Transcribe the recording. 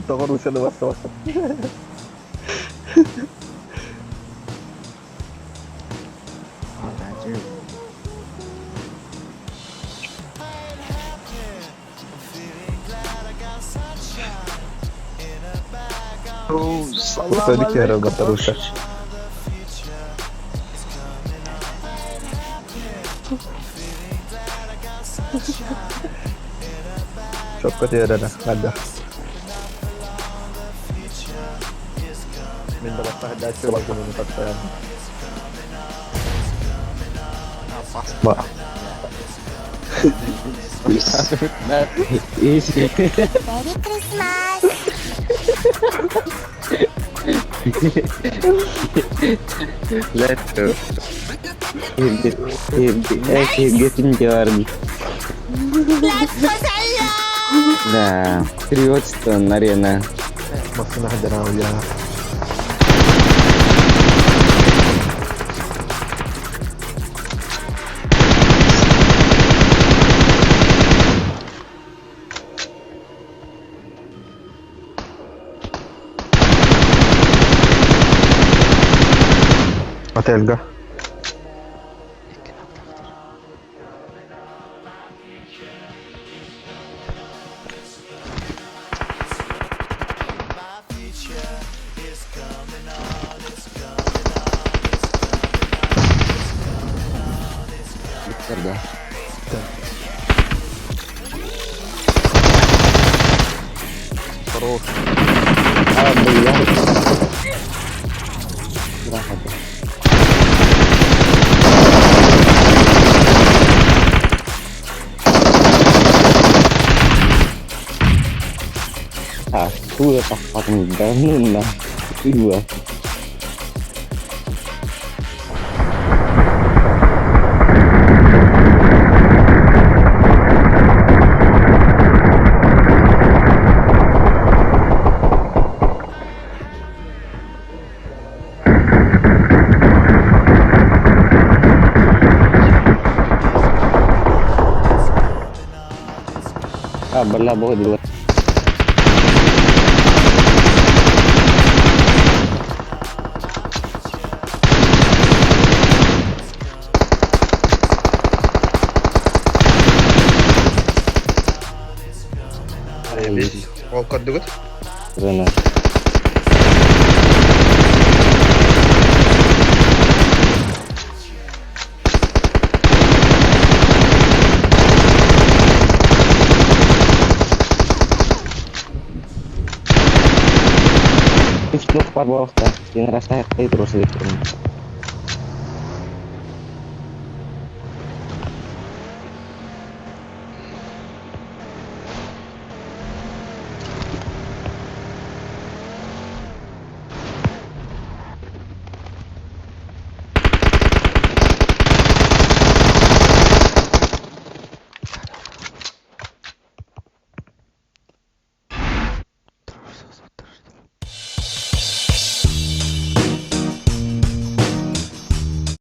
Тоҕо Русяны барсыбаккын? Салам Кыртаны киһи алейкум. Батаруша. Чокко тиэрэрэ, хайдах. Мин да баттаһыдааччы балгынын таттайан. Ба. Easy. Merry Christmas! Let's go. Киргетин Да, Приветствую, арена. Массына хадара уя. Отельга. Да. Хорош. А, бля. Рахат. Satu lepas bangun lah. Dua. Ah, belah bawah dua. Ол көрдүгүт? Zona. Үч блок бар буолуохтаах. Диэн растаах terus gitu.